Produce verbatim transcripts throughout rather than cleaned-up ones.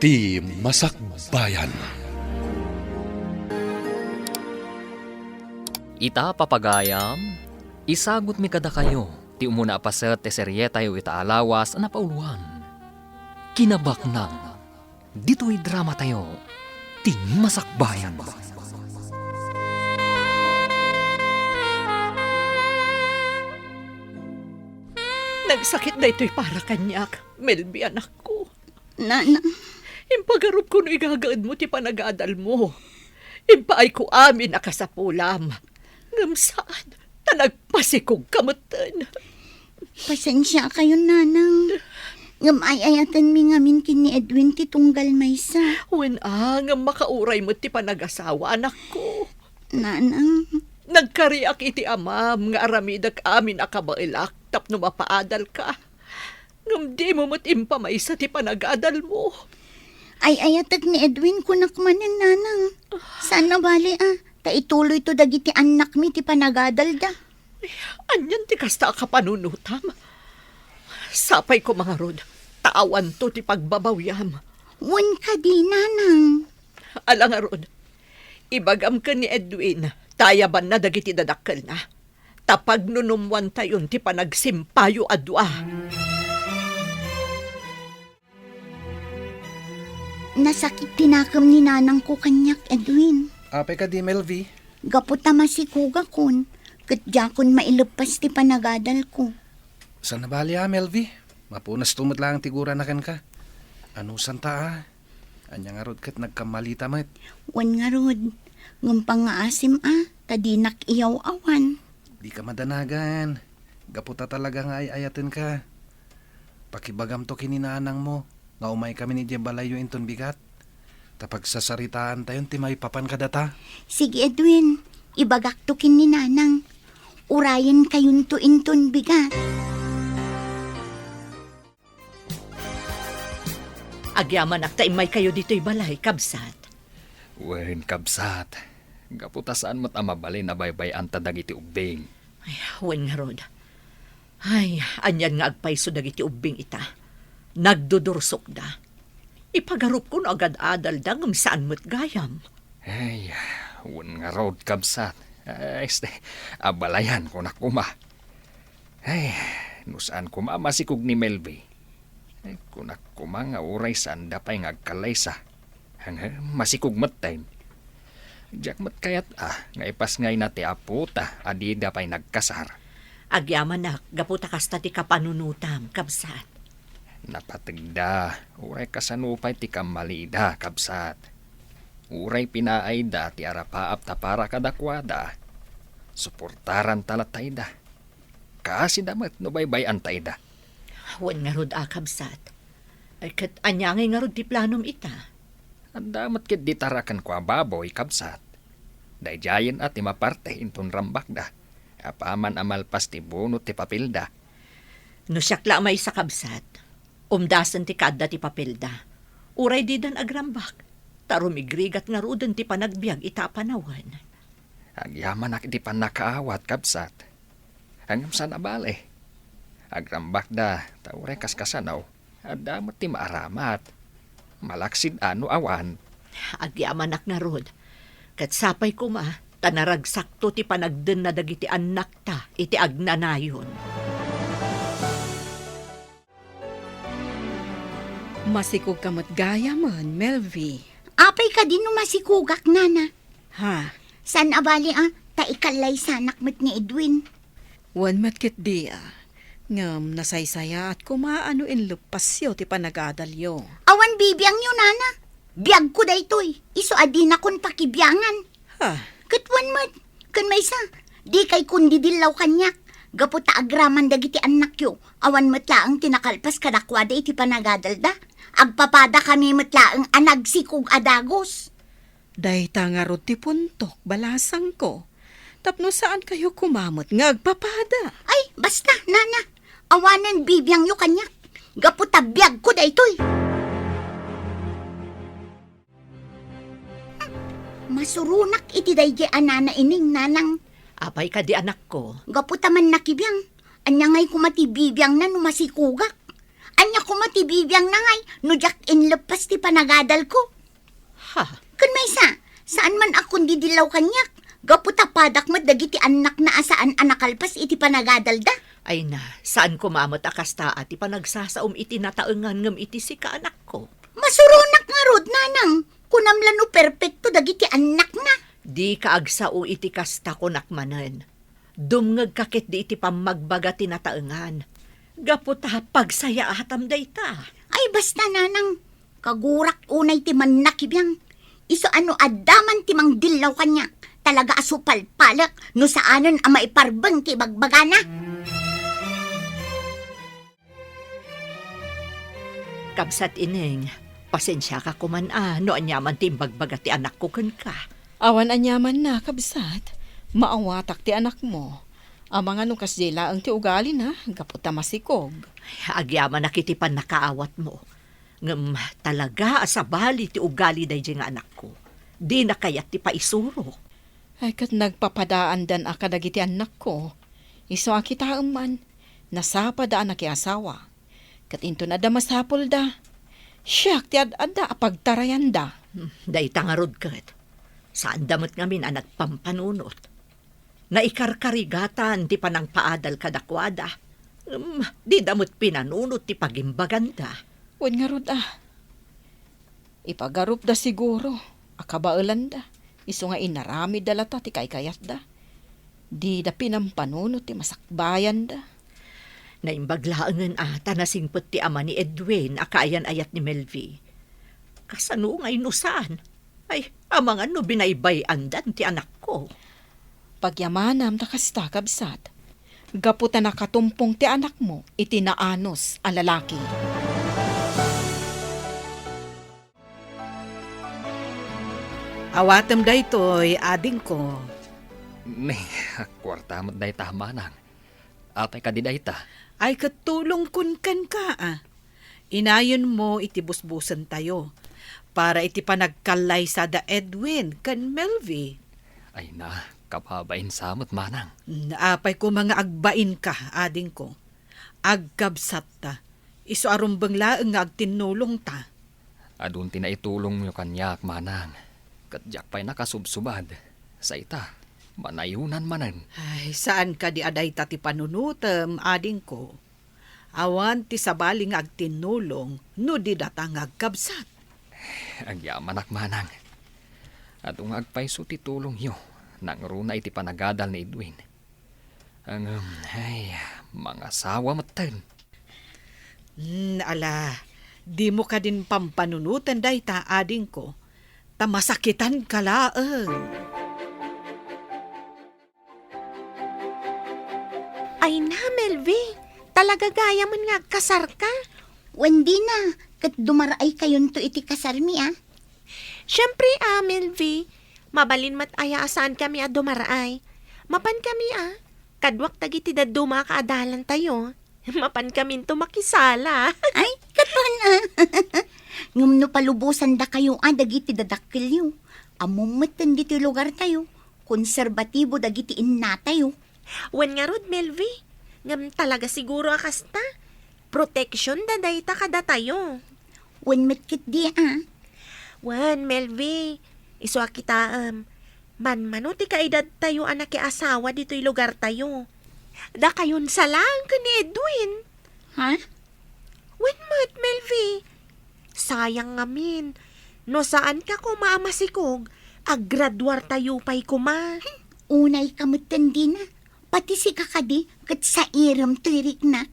Ti Masakbayan. Ita, papagayam, isagutmi kadakayo ti umuna a paset ti serietayo ita a lawas a napauloan. Kinabaknang, ditoy dramatayo, Ti Masakbayan. Nagsakit daytoy para kaniak, Melvi, anakko. Nanang. Impagarupko no igagaedmo ti panagadalmo. Impaayko amin a kasapulam. Ngem saan, ta nagpasikogka metten. Pasensiakayon, Nanang. Ngem ay-ayatenmi ngamin ken ni Edwin ti tunggal maysa. Wen a, ngem makauray met ti panagasawa, anakko. Nanang. Nagkariak iti amam nga aramidek amin a kabaelak tapno mapaadalka. Ngem dimo met impamaysa ti panagadalmo. Ay-ayatek ni Edwin, kunak manen, Nanang. Saan a bale a, ta ituloyto dagiti annakmi ti panagadalda. Anian ti kasta a kapanunotam? Sapay koma ngarud, ta awanto ti pagbabawiam. Wen kadi, Nanang. Ala ngarud, ibagam ken ni Edwin, ta ayabanna dagiti dadakkelna. Ta pagnunummoantayon ti panagsimpayo a dua. Nasakit ti nakem ni nanangko kaniak, Edwin. Apay kadi, Melvi? Gapu ta masikogakon, ket diakon maileppas ti panagadalko. Saan a bale a, Melvi. Mapunasto met laeng ti gurana kenka. Anusanta a? Ania ngarud ket nagkammalita met? Wen ngarud, ngem pangngaasim a, ta dinak iyaw-awan. Dika madanagan. Gapu ta talaga nga ay-ayatenka. Pakibagamto ken ni nanangmo nga umaykamin idiay balayyo inton bigat. Ta pagsasaritaantayon ti maipapan kadata. Sige, Edwin. Ibagakto ken ni nanang. Urayenkayonto inton bigat. Agyamanak ta immaykayo ditoy balay, kabsat. Wen, kabsat. Gapu ta saan met a mabalin a baybay-anta dagiti ubbing. Ay, wen ngarud. Ay, anian nga agpayso dagiti ubbing ita. Nagdudursokda. Ipagarupko no agad-adalda ngem saan met gayam. Ay, wen ngarud, kabsat. Ay, este, abalayan, kunak koma. Ay, no saan koma a masikog ni Melvi. Ay, kunak koma nga uray saanda pay nga agkallaysa. Ngem masikog metten. Diak met kayat a nga ipasngayna ti apota a dida pay nagkasar. Agyamanak, gapu ta kasta ti kapanunotam, kabsat. Napategda, uray kasano pay ti kammalida, kabsat. Uray pinaayda ti arapaap ta para kadakuada, suportaranta latta ida. Kaasida met no baybay-anta ida. Wen ngarud a, kabsat. Ay, ket ania ngay ngarud ti planom ita? Adda met ketdi tarakenko a baboy, kabsat. Daydiayen a ti maparte inton rambakda. Apaman a malpas ti bunot ti papelda. No siak la a maysa, kabsat, umdasen ti kaadda ti papelda. Uray didan agrambak, ta rumigrigat ngaruden ti panagbiag ita a panawen. Agyamanak iti pannakaawat, kabsat. Ngem saan a bale. Agrambakda, ta uray kaskasano, adda met ti maaramat. Malaksid a no awan. Agyamanak ngarud. Ket sapay koma, ta naragsakto ti panagdenna dagiti annakta iti agnanayon. Masikogka met gayamen, Melvi. Apay kadi no masikogak, nana? Ha? Saan a bale a, ta ikallaysanak met ni Edwin. Wen met ketdi a. Ngem nasaysayaat koma a no inleppasyo ti panagadalyo. Awan bibiangyo, nana. Biagko daytoy. Isu a dinakon pakibiangan. Ha? Ket wen met, ken maysa, dikay kondidillaw kaniak, gapu ta agraman dagiti annakyo, awan met laeng ti nakalpas kadakuada iti panagadalda. Agpapadakami met laeng a nagsikog a dagus. Dayta ngarud ti puntok, balasangko, tapno saankayo koma met nga agpapada. Ay, basta, nana, awanen bibiangyo kaniak, gapu ta biagko daytoy. Masuronak iti daydiay a nana ining, nanang. Apay kadi, anakko? Gapu ta mannakibiang. Ania ngay koma ti bibiangna no masikogak? Ania koma ti bibiangna ngay no diak inleppas ti panagadalko. Ha? Ken maysa, saan man a kundidillaw kaniak, gapu ta padak met dagiti annakna a saan a nakalpas iti panagadalda. Ay na, saan koma met a kasta a ti panagsasaom iti nataengan ngem iti sika, anakko. Masuronak ngarud, nanang. Kunam la no perpekto dagiti annakna. Dika agsao iti kasta, kunak manen. Dumngegka ketdi iti pammagbaga ti nataengan. Gapu ta pagsayaatam dayta. Ay, basta, nanang. Kagurak unay ti mannakibiang. Isu a no adda man ti mangdillaw kaniak, talaga a supalpalek no saanen a maiparbeng ti ibagbagana. Kabsat Ineng, pasensiaka koman a no aniaman ti imbagbaga ti anakko kenka. Awan aniamanna, kabsat. Maawatak ti anakmo. Amangan no kasdiay laeng ti ugalina, gapu ta masikog. Agyamanak iti pannakaawatmo. Ngem talaga a sabali ti ugali daydiay nga anakko. Dina kayat ti paisuro. Ay, ket nagpapadaandan a kadagiti annakko. Isu a kitaem man, nasapada a nakiasawa. Ket inton adda masapulda, siak ti ad-adda a pagtarayanda. Hmm, dayta ngarud ket, saanda met ngamin a nagpampanunot. Naikarkarigatan ti panangpaadal kadakuada. Ngem dida met pinanunot ti pagimbaganda. Wen ngarud a, ipagarupda siguro a kabaelanda, isu nga inaramidda latta ti kaykayatda. Dida pinampanunot ti masakbayanda. Naimbag laengen a ta nasingpet ti ama ni Edwin a kaayan-ayat ni Melvi. Kasano ngay no saan? Ay, amangan no binaybay-andan ti anakko. Pagyamanam ta kasta, kabsat. Gapu ta nakatumpong ti anakmo iti naanus a lalaki. Awatem daytoy, adingko. Ni, kuarta met dayta, manang. Apay kadi dayta? Ay, ket tulongkon kenka, a. Inayonmo iti busbusentayo para iti panagkallaysa da Edwin ken Melvi. Ay na, kababain sa met, manang. Mm, apay koma nga agbainka, adingko. Agkabsatta. Isu a rumbeng laeng nga agtinnulongta. Adun ti naitulongyo kaniak, manang. Ket diak pay nakasubsubad. Sa ita, manayonan manen. Ay, saan kadi a dayta ti panunotem, adingko? Awan ti sabali nga agtinnulong no di data nga agkabsat. Agyamanak, manang. Adu nga agpayso ti tulongyo, nangruna iti panagadal ni Edwin. Ngem, ay, mangasawa metten. Hmm, ala, dimo kadin pampanunoten dayta, adingko, ta masakitanka laeng. Ay na, Melvi, talaga gayamen nga agkasarka? Wen dina, ket dumaraay kayonto iti kasarmi, a. Siempre, a, Melvi, mabalin met aya a saankami a dumaraay. Mapankami, a, kaduak dagiti dadduma a kaadalantayo. Mapankaminto makisala. Ay, katon, a. Ngem no palubosandakayo a dagiti dadakkelyo, ammom metten ditoy lugartayo, konserbatibo dagiti innatayo. Wen ngarud, Melvi, ngem talaga siguro a kasta. Proteksionda dayta kadatayo. Wen met ketdi, a. Wen, Melvi, isu a kitaem, manmano ti kaedadtayo a nakiasawa ditoy lugartayo. Dakayon sa laeng ken ni Edwin. Ha? Wen met, Melvi. Sayang ngamin. No saanka koma a masikog, aggraduartayo pay koma. Unayka metten dina. Pati sika kadi, ket sairem toy riknak.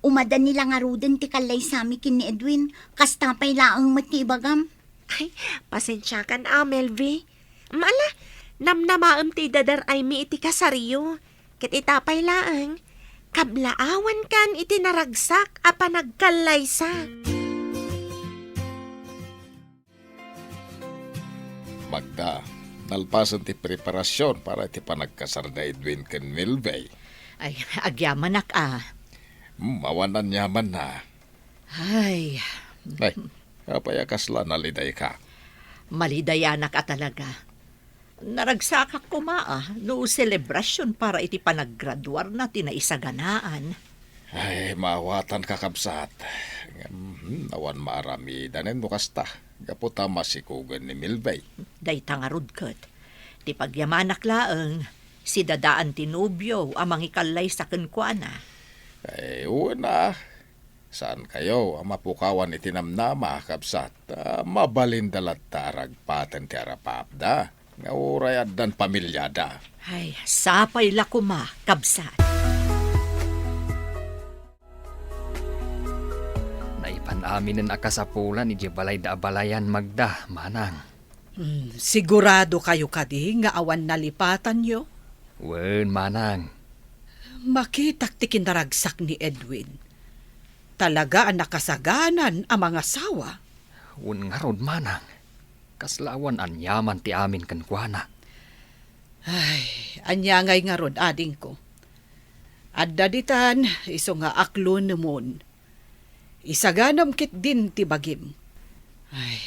Umadani la ngaruden ti kallaysami ken ni Edwin, kasta pay laeng met ti ibagam. Ay, pasensiakan a, Melvi. Ala, namnamaem ti idadar-aymi iti kasaryo. Ket ita pay laeng, kablaawankan iti naragsak a panagkallaysa. Magda, nalpasen ti preparasion para iti panagkasar da Edwin ken Melvey. Ay, agyamanak a. Hmm, awan aniamanna. Ay. Ay, apay a kasla nalidayka? Malidayanak a talaga. Naragsakak koma a no selebrasion para iti panaggraduarna ti naisaganaan. Ay, maawatanka, kabsat. Ngem, hmm, awan maaramidan no kasta. Gapu ta masikugen ni Melvi. Dayta ngarud ket ti pagyamanak laeng, sidadaan ti nobio a mangikallaysa kenkuana. Ay, wen a. Saankayo a mapukawan iti namnama, kabsat. Ta mabalinda latta a ragpaten ti arapaapda nga uray addan pamiliada. Ay, sapay la koma, kabsat. Naipan aminen a kasapulan idiay balayda a balayan, Magda, manang. Hmm, siguradokayo kadi nga awan nalipatanyo? Wen, manang. Makitak ti kinaragsak ni Edwin. Talaga a nakasaganan a mangasawa. Wen ngarud, manang. Kasla awan aniaman ti amin kenkuana. Ay, ania ngay ngarud, adingko? Adda ditan, isu nga aklonemon. Isaganam ketdin ti bagim. Ay,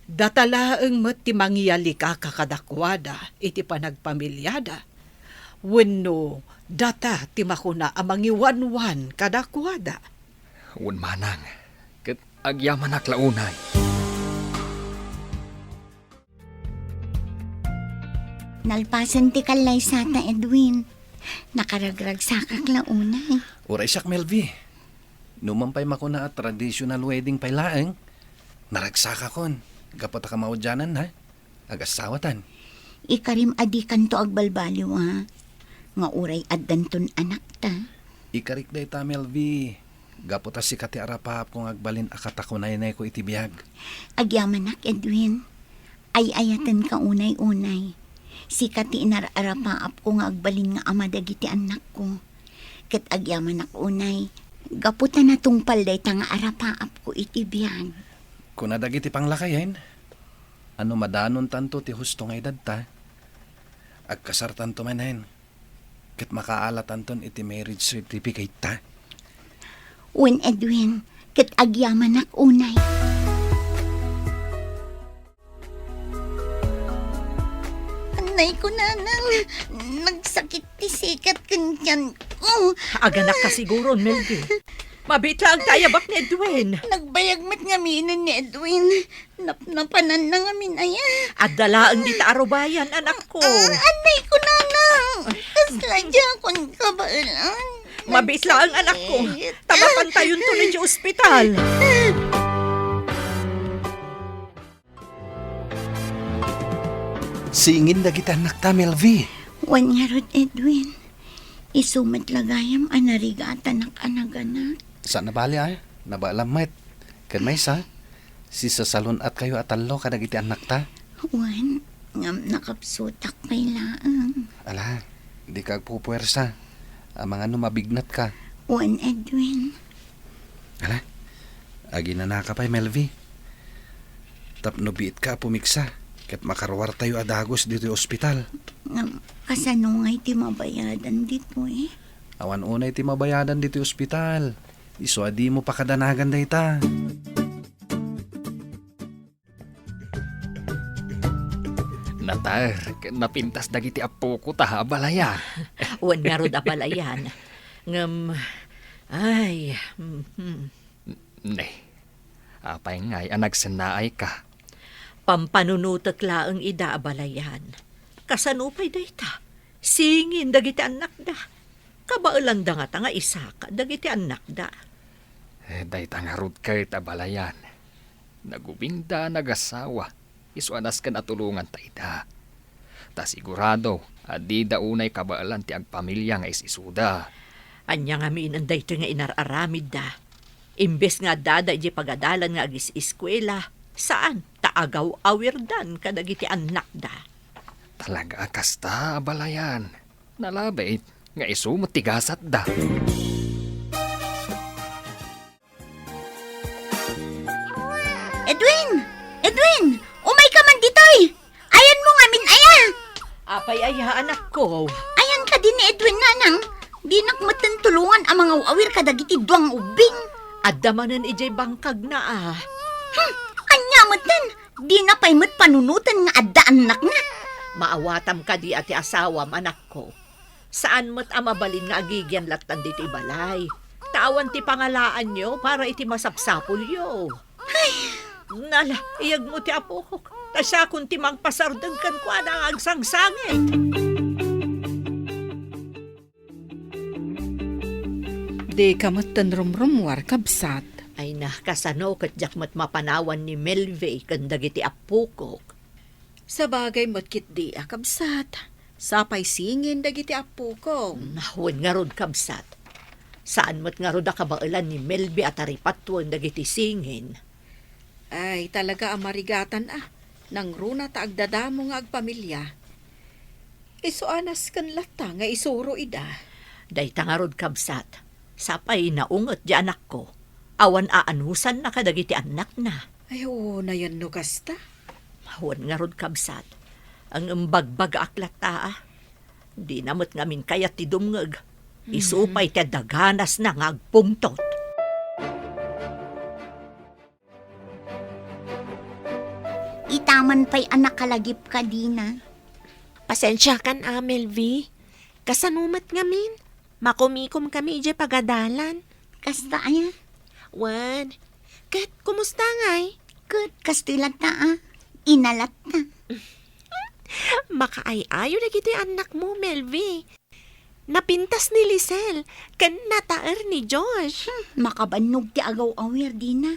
data laeng met ti mangiyalikaka kadakuada iti panagpamiliada. Wenno, data ti makuna a mangiwanwan kadakuada. Wen manang, ket agyamanak la unay. Nalpasen ti kallaysata, Edwin. Nakaragragsakak la unay. Uray siak, Melvi. Numan pay makuna a traditional wedding pay laeng, naragsakakon, gapu ta kamaudiananna, agasawatan. Ikarim a dikanto agbalbaliw a, nga uray addanton anakta. Ikarik dayta, Melvi, gapu ta sika ti arapaapko nga agbalin a katakunaynayko iti biag. Agyamanak, Edwin. Ay-ayatenka unay-unay. Sika ti inar-arapaapko nga agbalin nga ama dagiti annakko. Ket agyamanak unay, gapu ta natungpal dayta nga arapaapko iti biag. Kuna dagiti panglakayen, a no madanontanto ti husto nga edadta, agkasartanto manen, ket makaalatanton iti marriage certificate ta. Wen, Edwin, ket agyamanak unay. Annay ko, nanang, nagsakit ti sikat ken tianko. Aganakka siguron, Melvi. Mabiit laeng ti ayabak ni Edwin. Nagbayag met ngaminen ni Edwin. Napnapananna ngamin aya. Adda laeng dita arubayan, anakko. Ah, annay ko, nanang. Kasla diakon kabaelan. Mabiit laeng, anakko. Ta mapantayonton idiay ospital. Singin dagiti annakta, Melvi. Wen ngarud, Edwin. Isu met la gayam a narigatanak a naganak. Saan a bali, a? Nabaelam met. Ken maysa, sisasalun-atkayo a tallo kadagiti annakta. Wen, ngem nakapsutak pay laeng. Ala, dika agpupuersa. Amangan no mabignatka. Wen, Edwin. Ala, aginanaka pay, Melvi. Tapno biitka a pumigsa, ket makaruartayo a dagus ditoy ospital. Ngem, kasano ngay ti mabayadan ditoy? Awan unay ti mabayadan ditoy ospital. Isu a dimo pakadanagan dayta. Natar, ket napintas dagiti appoko ta, abalayan. Wen ngarud, abalayan. Ngem, ay, mhm. Ne, apay ngay a nagsennaayka? Pampanunotek laeng ida, abalayan. Kasano pay dayta? Singin dagiti annakda. Kabaelanda ngata nga isaka dagiti annakda. Eh, dayta ngarud ket, abalayan. Nagubingda a nagasawa, isu a nasken a tulonganta ida. Ta sigurado a dida unay kabaelan ti agpamilia nga is-isuda. Ania ngamin daytoy nga inar-aramidda? Imbes nga addada idiay pagadalan nga agis-iskuela, saan ta agaw-awirdan kadagiti annakda. Talaga a kasta, abalayan. Nalabit nga isu met ti gasatda. Edwin! Edwin! Umayka man ditoy! Ayanmo ngamin aya? Apay aya, anakko? Ayan kadi ni Edwin, nanang. Dinak metten tulongan a mangaw-awir kadagiti dua nga ubbing. Adda manen idiay bangkagna a. Hmm, ania metten? Dina pay met panunoten nga adda annakna. Maawatam kadi a ti asawam, anakko. Saan met a mabalin nga agigian lattan ditoy balay. Ta awan ti pangalaanyo para iti masapsapulyo. Nala, iyegmo ti apokok. Ta siakon ti mangpasardeng kenkuana nga agsangsangit. Dika metten rumrummuar, kabsat. Ay na, kasano ket diak met mapanawan ni Melvi ken dagiti apokok? Sabagay met ketdi a, kabsat. Sapay singin dagiti apokok. Mm, wen ngarud, kabsat. Saan met ngarud a kabaelan ni Melvi a taripatuen dagiti singin. Ay, talaga a marigatan a. Nangruna ta agdadamo nga agpamilia. Isu a nasken latta nga isuro ida. Dayta ngarud, kabsat. Sapay naunget ti anakko. Awan aanusanna kadagiti annakna. Ay, oo, nayan no kasta. Wen ngarud, kabsat. Ngem bagbagaak latta a. Dina met ngamin kayat ti dumngeg. Isu Mhm. pay ti adda ganasna nga agpungtot. Itaman pay a nakalagipka, Dina. Pasensiakan a, Melvi. Kasano met ngamin? Makumikomkami idiay pagadalan. Kasta aya? Wen. Ket, kumusta ngay? Ket, kastoy latta a. Inalatta. Makaay-ayo dagiti annakmo, Melvi. Napintas ni Lisel, ken nataer ni Josh. Hmm, makabannog ti agaw-awir, Dina.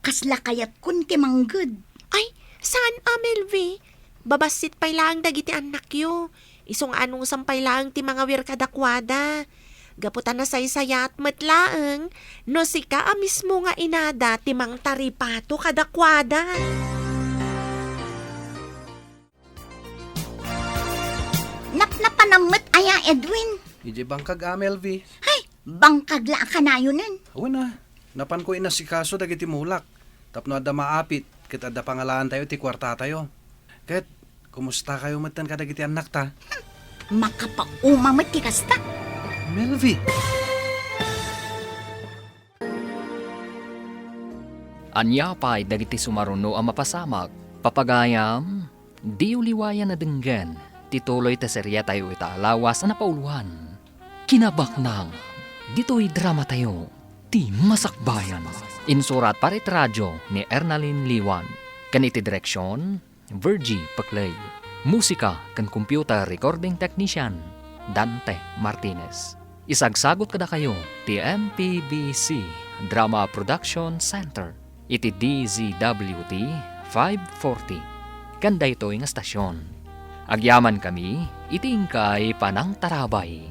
Kasla kayatkon ti mangged. Ay, saan a, Melvi? Babassit pay laeng dagiti annakyo. Isu nga anusam pay laeng ti mangawir kadakuada. Gapu ta nasaysayaat met laeng no sika a mismo nga inada ti mangtaripato kadakuada. Napnapanam met aya, Edwin? Idiay bangkag a, Melvi. Hay, bangkag la a kanayonen. Wen a, napanko inasikaso dagiti mulak tapno adda maapit ket adda pangalaantayo ti kuartatayo. Ket, kumustakayo metten kadagiti annakta? Makapauma met ti kasta. Melvi! Ania pay dagiti sumaruno a mapasamak? Papagayam, diyo liwayan a denggen ti tuloy ti seriatayo ita a lawas a napauluan, Kinabaknang. Ditoy dramatayo, Ti Masakbayan. Insurat para iti radio ni Ernalyn Liwan. Ken iti direksion, Virgie Peclay. Musika ken computer recording technician, Dante Martinez. Isagsagut kadakayo ti M P B C Drama Production Center iti D Z W T five forty ken daytoy nga stasyon. Agyamankami iti inkay panangtarabay.